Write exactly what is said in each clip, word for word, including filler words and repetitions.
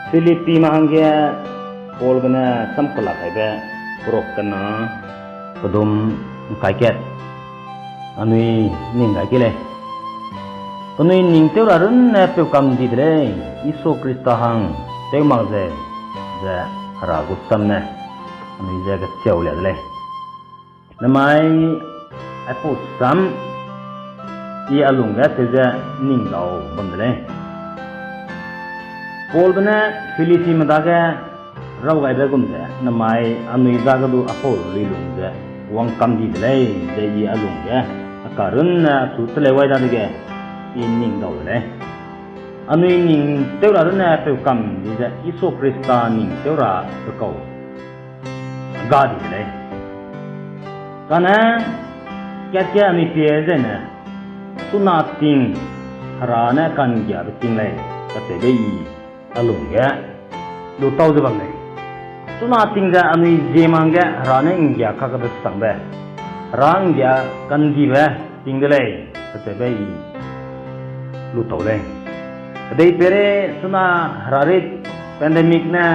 Philippime hangge Paulbe ne samkelak kaibe, perok kena, pedum ’ngkai kat, anui ning gai ke lei. Penui ning tew ra runne peu kam di de lei, Jisu Khrista hang tew mak ze, ze Hera gu sam ne anui je kecheu lia de lei. Namai aipau sam I a lungge tew ze ning dau bam de lei. Paulbe ne Philippime dage raw gaibe gum ze, namai anui dage du aipau luilung ze wangkam di de lei, ze I a lungge a karunne achu teleu wai dadege I ning dau de lei. Anui ning tew ra runne peu kam di ze Jisu Khrista ning tew ra pe kau ga di de lei. Kane, kat ge anui pie zene, chuna ting Hera ne ka'nggiabe ting lei, kacheube I a lungge lu tau ze bam lei. Chuna ting ze anui zieme hangge Hera ne ’nggia kakbe sangbe, Hera ’nggia ka'nggiabe ting de lei, kacheube I lu tau lei. Kedeipeirei chuna Hera rit pandemic ne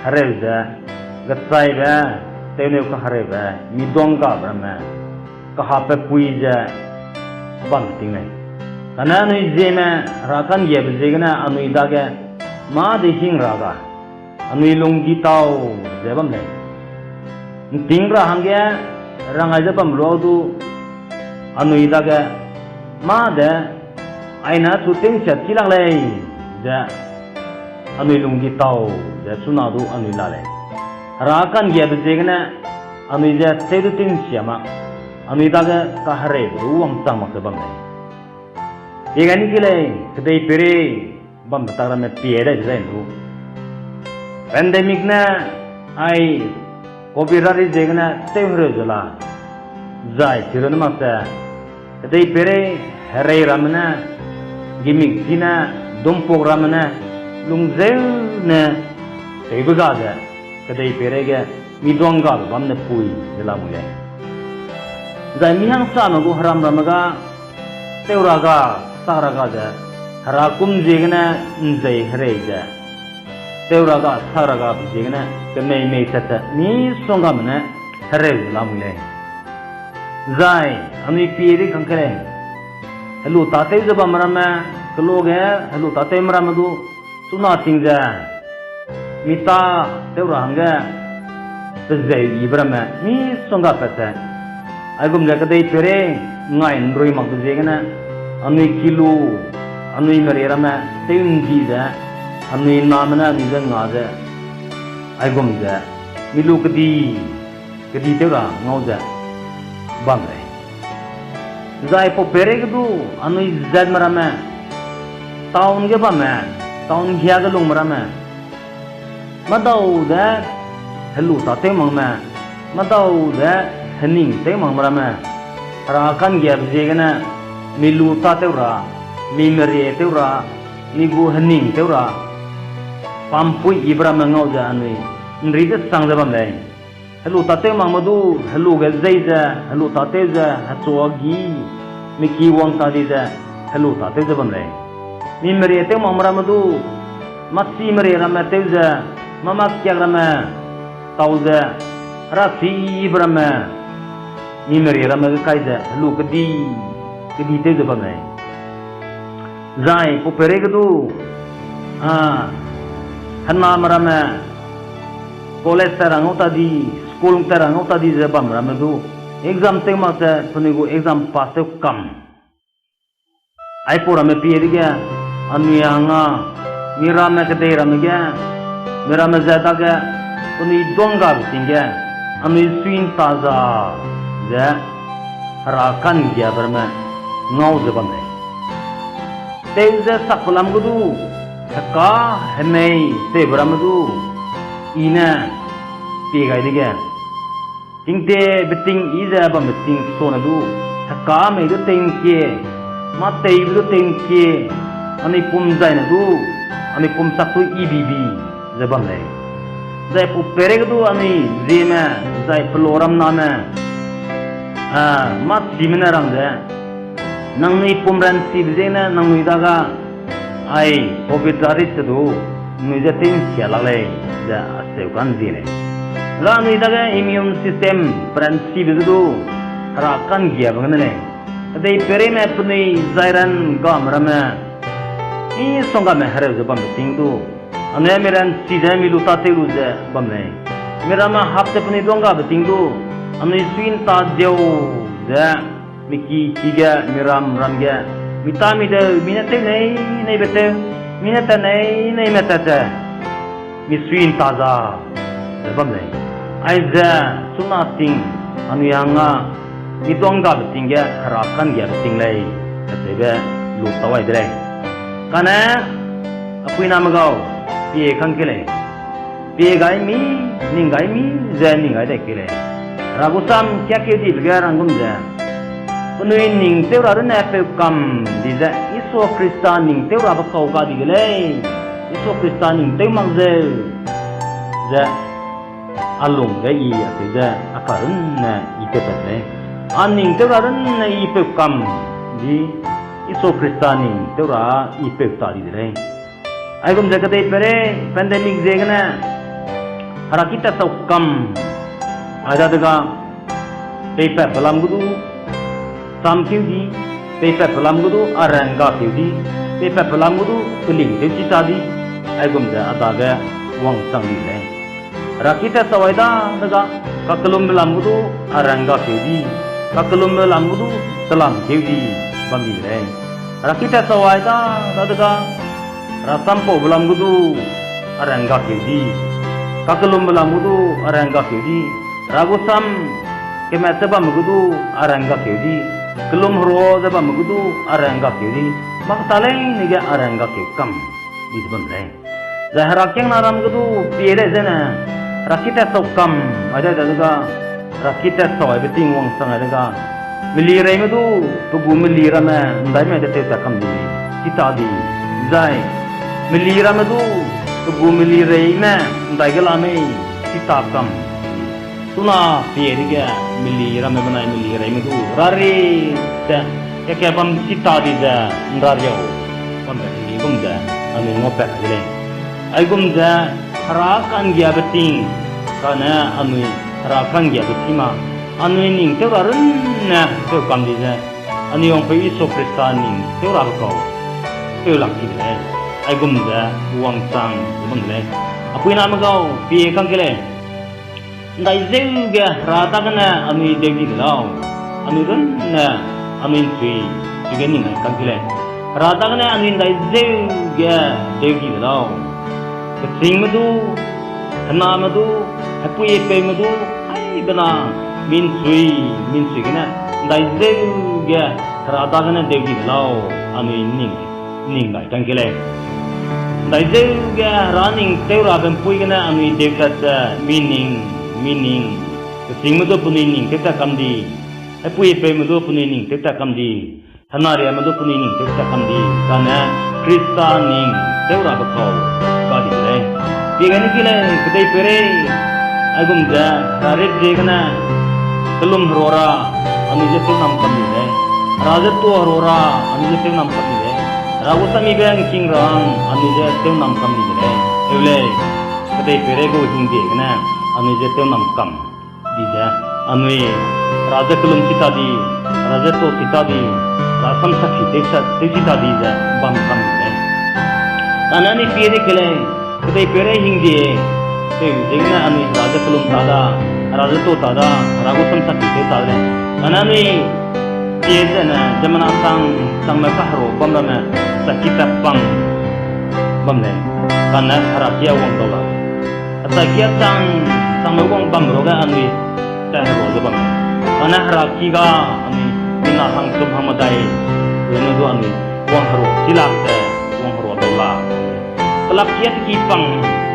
hereu ze, gechaibe, tewneu kahereube, miduanggabe ramme, kahape pui ze bam ting lei. Kane anui zieme Hera ka'nggiabe ziegene anui dage mâ de hing ra ga, anui lunggi tau ze bam lei. ’Nting ra hangge rangai ze bam luau du, anui dage mâ de, aine achu tew'nsia chi lak lei, ze anui lunggi tau ze chuna du anui la lei. Hera ka'nggiabe ziegene anui je tew du tew'nsia mak, anui dage kahereibe du wangchang mak ze bam lei. Pie gai ni ke lei, kedeipeirei bambe tak ramme pie dai zai lu. Pandemic ne ai covid rari ziegene tew hereu ze la, zai chi runne mak ze, kedeipeirei herei ramme ne, gimik chine, dumpuk ramme ne, lungzeu ne tewbe ga ze, kedeipeirei ge miduanggabe bam ne pui ze lamui lei. Zai mi hangsame gu heram ramme ga, tew ra ga, sak ra ga ze, Hera kum ziegene ’nzei herei ze, tew ra ga, sak ra gabe ziegene kemeimei tat ze misonggame ne hereu ze lamui lei. Zai anui pie di kang ke lei. Helu tâtew ze bamme ramme, keloa ge helu tâtewme ramme du, chuna ting ze mi tâtew ra hangge pezeu yibe ramme misongga pat ze, aigum ze kedeipeirei ngai ’nrui makbe ziegene, anui ki lu, anui merie ramme tew ’ndi ze, anui name ne anui je nga ze, aigum ze mi lu kedi, kedi tew ra ngau ze bam lei. Zai pau peirei ge du anui zatme ramme, town ge bamme, town hia ge lungme ramme, mâdau de helu tâtew makme, mâdau de hening tew makme ramme, Hera ka'nggiabe ziegene mi lu tâtew ra, mi merie tew ra, mi gu hening tew ra, pampui yibe ramme ngau ze anui ’nri desang ze bam lei. Helu tâtew makme du, helu ge zei ze, helu tâtew ze, hechua gi, mi ki wang ta di ze, helu tâtew ze bam lei. Mi merie tew makme ramme du, mâ chi merie ramme tew ze, mâ mâ kiak ramme tau ze, hera chi yibe ramme, mi merie ramme ge kai ze helu kedi, kedi tew ze bam lei. Zai pau peirei ge du, a, hename ramme, college tat ra ngau ta di, school tat ra ngau ta di ze bamme ramme du, exam tew mak ze penui gu exam pass tew kam. Aipau ramme pie dege, anui hangge, mi ramme kedei ramme ge, mi ramme ze dage, penui duanggabe ting ge, anui sui ’nta za ze, Hera ka'nggiabe ramme ngau ze bam lei. Tew ze sakpelam ge du, heka hemei tewbe ramme du, I ne pie gai dege, tingte beting yi ze bambe ting suane du, heka mei du tei ’ngkie, mâ teibe du tei ’ngkie, anui pum zaine du, anui pum sak du yibibi ze bam lei. Zai pau peirei ge du anui zieme, zai pelo ramname, a, mâ chime ne rang ze, nangnui pum ranchibe ziegene nangnui dage, ai, covid rarit se du, nui je tew nsia lak lei, ze aseu ka'nzie lei. Ga anui dage immune system peranchibe ge du, Hera ka'nggiabe gene lei. Kedeipereime penui zairan game ramme, misonggame hereu ze bambe ting du, anui mi ranchi ze mi lu tâtew lu ze bam lei. Mi ramme hap ze penui duanggabe ting du, anui sui nta diau ze, mi ki ki ge, mi ram ram ge, mi tâ mi deu, mi ne tew nei neibe tew, mi ne tat nei neime tat ze, mi sui nta za ze bam lei. Aize, chuna ting, anui hangge, mi duanggabe ting ge Hera ka'nggiabe ting lei, kacheube lu tau ai de lei. Kane, apuiname gau, pie kang kei lei. Pie gai mi, ning gai mi, ze ning gai dai kei lei. Hera gu sam kiakeu dibe ge rang gum ze, penui ning tew ra runne peu kam di ze, Jisu Khrista ning tew rabe kau ga di de lei. Jisu Khrista ning tew mak zeu, ze a lung ge i acheu ze a karunne i tewpat lei. A ning tew ra runne i peu kam di, Jisu Khrista ning tew ra i peu ta di de lei. Aigum ze kedeipeirei pandemic ziegene, Hera ki tat sau kam, aidadege, peipatbe lam gu du, samkeu di, peipatbe lam gu du, a rangga keu di, peipatbe lam gu du, peling tew chi ta di, aigum ze a dage wangchang di lei. Hera ki tat sau aidadege, kakellumbe lam gu du, a rangga keu di, kakellumbe lam gu du, telam keu di, bam di de lei. Hera ki tat sau aidadege, Hera sam paube lam gu du, a rangga keu di, kakellumbe lam gu du, a rangga keu di, Hera gu sam kemat ze bamme gu du, a rangga keu di, kellum herua ze bamme gu du, a rangga keu di, mak ta leine ge a rangga keu kam di ze bam lei. Zai Hera kiangna ram gu du pie dai zene, Hera ki tat sau kam, aidadege, Hera ki tat sau aibe ting wangchang aidadege, meli reime du, pe gu meli ramme ndaime de tew tat kam di, chi ta di, zai meli ramme du, pe gu meli reime ndai ge la mei, chi ta kam. Chuna pie dege meli ramme benai meli reime du rari ze, keke bam chi ta di ze, nrariau bambe heli gum ze, anui ngaupat de lei. Aigum ze, Hera ka'nggiabe ting, kane anui Hera ka'nggiabe ting ma, anui ning tew ra runne tew kam di ze, anui wangpeu Jisu Khrista ning tew rabe kau tew lak ti de lei. Aigum ze wangchang ze bam de lei. Apuiname gau, pie kang kei lei. Ndai zeu ge Hera dagene anui deu di de lau. Anui runne, anui nchui, chige ning ai kang kei lei. Hera dagene anui ndai zeu ge deu di de lau. Kechîngme du, hename du, hepuipeume du, aibena, mi nchui, mi nchui gene, ndai zeu ge Hera dagene deu di de lau, anui ning, ning gai kang kei lei. Ndai zeu ge Hera ning tew rabe mpui gene anui deu tat ze, mi ning, mi ning, kechîngme du penui ning tew tat kam di, hepuipeume du penui ning tew tat kam di, henariame du penui ning tew tat kam di, kane Khrista ning tew rabe kau ga di de lei. Pie gai ni ki lei, kedeipeirei, aigum ze, Hera rit ziegene, kellum herua ra, anui je tewnam kam di lei. Hera je tuâ herua ra, anui je tewnam kam di lei. Hera gu samibe ngking ra hang, anui je tewnam kam di de lei. Eu lei, kedeipeirei gu hingdie gene, anui je tewnam kam di ze, anui, Hera je kellum chi ta di, Hera je tuâ chi ta di, Hera samsakhi tew sa, tew chi ta di ze bam kam di lei. Kane anui pie de kei lei, kedeipeirei hingdie, tewbe ziegene anui Hera je kellum ta da, Hera je tuâ ta da, Hera gu samsakhi tew ta de lei. Kane anui pie zene, ziemmena chang, changme kaherua bam ramme, saki tat pang bam lei, kane Hera ki a wang dau la. Achai ki a chang, changme wang bam ruage anui tat herua ze bam. Kane Hera ki ga anui mina hangchum hang medai, runne du anui wang herua chi lak ze, wang herua dau la. Kelak ki a teki pang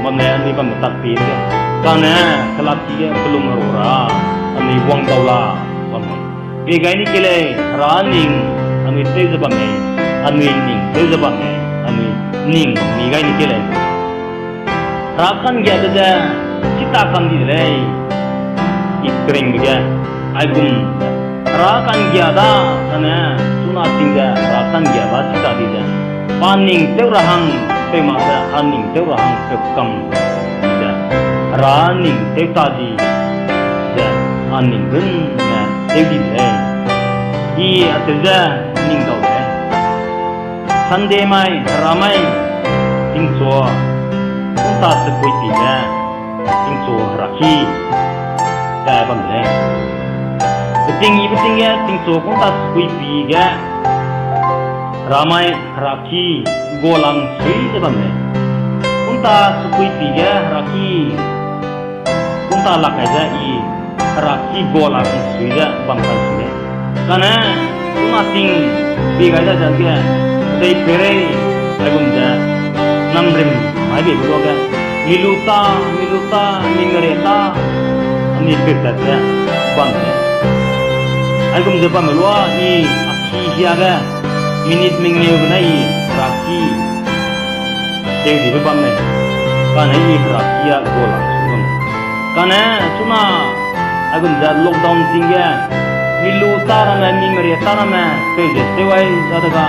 bam lei anui bambe tak pie ze. Kane kelak ki ge kellum herua ra, anui wang dau la bam lei. Pie gai ni kei lei, Hera ning anui tew ze bam lei, anui ning tew ze bam lei, anui ning mi gai ni kei lei. Hera ka'nggiabe ze, chi ta kam di de lei. I keringbe ge, aigum, Hera ka'nggia da, kane, chuna ting ze, Hera ka'nggia da chi ta di ze. Pa ning tew ra hang, peu mak ze a ning tew ra hang peu kam ze, Hera ning tew ta di ze a ning runne tew di de lei. I acheu ze ning dau de lei. Sunday mai, Hera mai, tingchua, kunta sekui pi ge, tingchua heraki, ze bam de lei. Beting i beting ge, tingchua kunta sekui pi ge, Hera mai heraki, golang sui ze bam lei. Kunta sekui pi ge heraki, kunta lak kai ze i heraki golang sui ze bam kai sui lei. Kane, chuna ting pi gai da ze ge, kedei peirei, aigum ze, namrim, mai beibe luage, mi lu ta, mi lu ta, mi mere ta, anui peutat ze bam lei. Aigum ze bamme lua i a ki hia ge, minute mengeu gene i heraki teu dibe bam lei. Kane i heraki a golang sui bam lei. Kane chuna aigum ze lockdown ting ge, mi lu ta ramme, mi mere ta ramme, peu ze tew ai za de ga.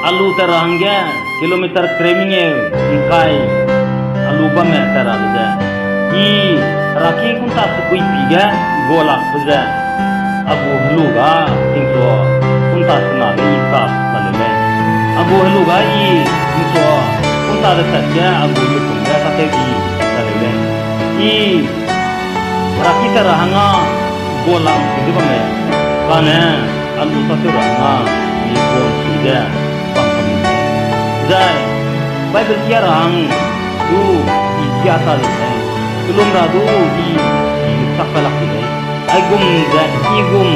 A lu tat ra hangge, kilometer kereu mengeu, ngkai, a lu bamme tat ra de ze. I heraki kunta sekui pi ge, golang pe ze. A gu helu ga, tingchua, kunta sena ge i ta, ta leu lei. A gu helu ga i, tingchua, kunta de tat ge, a gu lukum ge, ta tew di, ta leu lei. I heraki tat ra hangge, golang sui ze bam lei. Kane, a lu ta tew ra hangge, i golang sui ze, bam kam lei. Zai, Bible kia ra hang, du, i kia ta lei. Kelum ra du, i, i sak kai lak ti lei. Aigum ze, i gum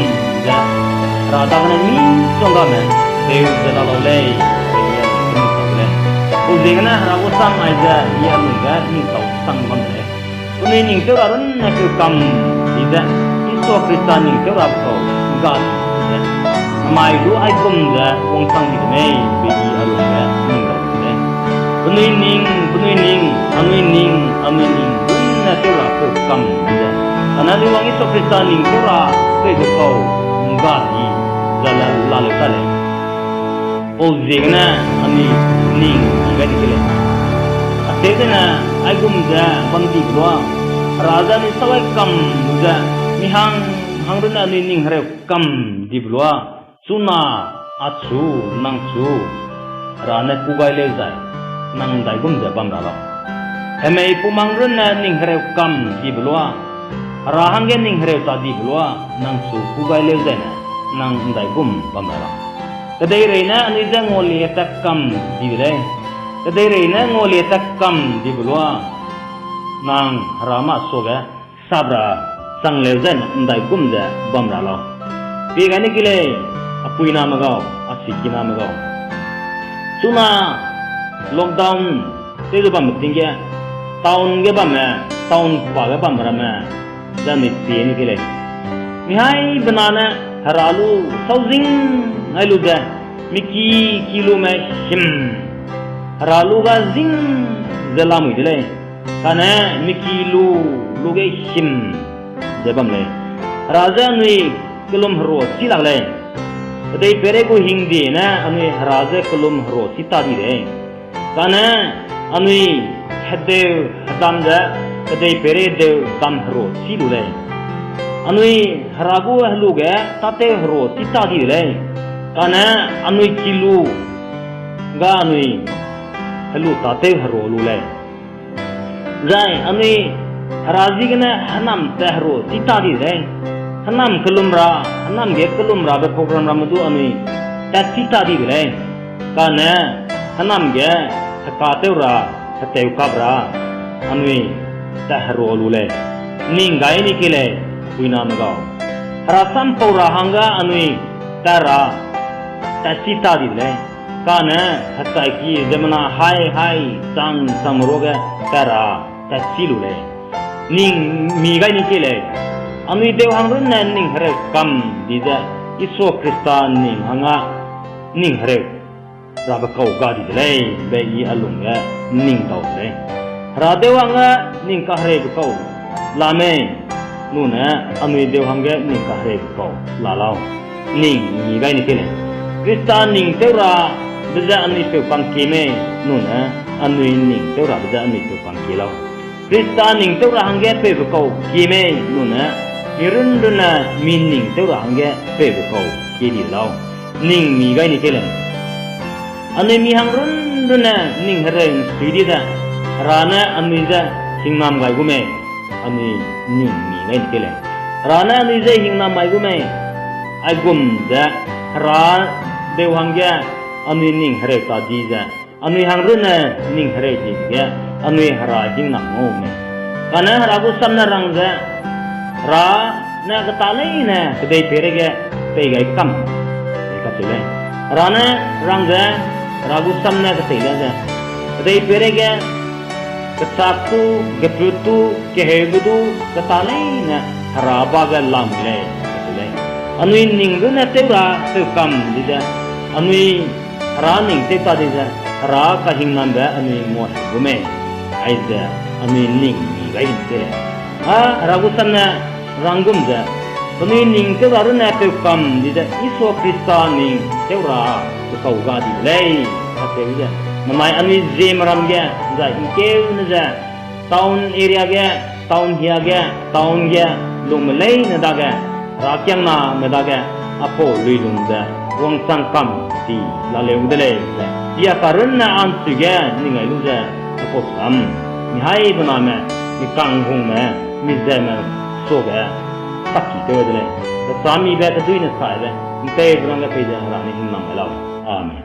ze, Hera dagene misonggame, peu ze la lau lei, pe i a lung ge ning tau lei. Pau ziegene Hera gu sam aize, i a lung ge ning tau sang bam de lei. Penui ning tew ra runne peu kam di ze, Jisu Khrista ning tew rabe kau, ga di ze, namai du aigum ze wangchang di de mei, pe i a lung ge ning tau de lei. Penui ning, penui ning, anui ning, anui ning, runne tew ra peu kam di ze. Kane anui wang Jisu Khrista ning tew ra peibe kau, ga di, ze la, la leu ta lei. Pau ziegene anui ning di gai di ke lei. Acheu zene, aigum ze bam dibe lua, Hera ze anui sawai kam ze, mi hang, hang runne anui ning hereu kam dibe lua, chuna, achu, nang chu, Hera ne kû gai leu zai, nang ’ndaigum ze bam ra lau. Hemei pumang runne ning hereu kam dibe lua, Hera hangge ning hereu ta dibe lua, nang chu kû gai leu zaine, nang ’ndaigum bam ra lau. Kedeirei ne anui je ngualie tat kam di de lei. Kedeirei ne ngualie tat kam dibe lua, nang Hera mâ suage sap ra chang leu zaine ’ndaigum ze bam ra lau. Pie gai ne ki lei, a puiname gau, a sikiname gau. Chuna lockdown tew ze bamme ting ge, town ge bamme, town pa ge bamme ramme, ze anui pie ne ki lei. Mihai benane Hera lu sauzing ngai lu ze, mi ki ki lume him, Hera lu ga zing ze lamui de lei. Kane mi ki lu, lu ge him ze bam lei. Hera je anui kellum herua chi lak lei. Kedeipeirei gu hingde ne anui Hera je kellum herua chi ta di lei. Kane anui hedeu hedam ze, kedeipeirei hedeu dam herua chi lu lei. Anui Hera gu helu ge tâtew herua chi ta di de lei. Kane anui ki lu ga anui helu tâtew herua lu lei. Zai anui Hera ziegene hênam tat herua chi ta di de lei. Hênam kellum ra, hênam ge kellum rabe program ramme du anui tat chi ta di de lei. Kane hênam ge hekatew ra, hetewkap ra, anui tat herua lu lei. Ning gai ni ki lei, puiname gau. Hera sam pau ra hangge anui tat ra, tat chi ta di de lei. Kane hechai ki ziemmena hai hai chang changme ruage tat ra, tat chi lu lei. Ning mi gai ni ki lei. Anui deu hang runne ning hereu kam di ze, Jisu Khrista ning hangge ning hereu rabe kau ga di de lei, be i a lungge ning dau de lei. Hera deu hangge ning kahereube kau la mei, nune anui deu hangge ning kahereube kau la lau. Ning mi gai ni ki lei. Khrista ning tew ra ze anui peu kang kie mei, nune anui ning tew rabe ze anui peu kang kie lau. Khrista ning tew ra hangge peube kau kie mei, nune mi runrunne mi ning tew ra hangge peube kau kie di lau. Ning mi gai ni kei lei. Anui mi hang runrunne ning hereu ’nsui di ze, Hera ne anui je hingnam gai gu mei, anui ning mi gai ni kei lei. Hera ne anui je hingnam gai gu mei, aigum ze Hera deu hangge anui ning hereu ta di ze, anui hang runne ning hereu di ge, anui Hera hingnam ngau mei. Kane Hera gu sam ne rang ze, Hera ne keta leine kedei peireige pei gai kam, kacheu lei. Hera ne rang ze, Hera gu sam ne ketei le ze, kedei peireige kechâk tu, geput tu, keheube du, keta leine Hera ba ge lam lei, kacheu lei. Anui ning runne tew ra peu kam di ze, anui Hera ning tew ta di ze, Hera kahingnambe anui nguaheu gu mei, aize anui ning mi gai ni kei lei. A Hera gu sam ne rang gum ze, penui ning tew ra runne peu kam di ze Isua Khrista ning tew ra pe kau ga di de lei, kacheu ze, namai anui Zeme ram ge zai ’ngkeune ze, town area ge, town hia ge, town ge, lungme leine dage, Herakiangname dage, aipau luilung ze wangchang kam ti laleu de lei ze, I a karunne ’nchui ge ning gai lu ze, aipau sam, mi haibe name, mi kanghungme, mi zeme, suage, sakki tew de lei. Kechâ mibe keduine saibe, ’ntewbe rangge pei ze Hera ne hingnam gai lau. Amen.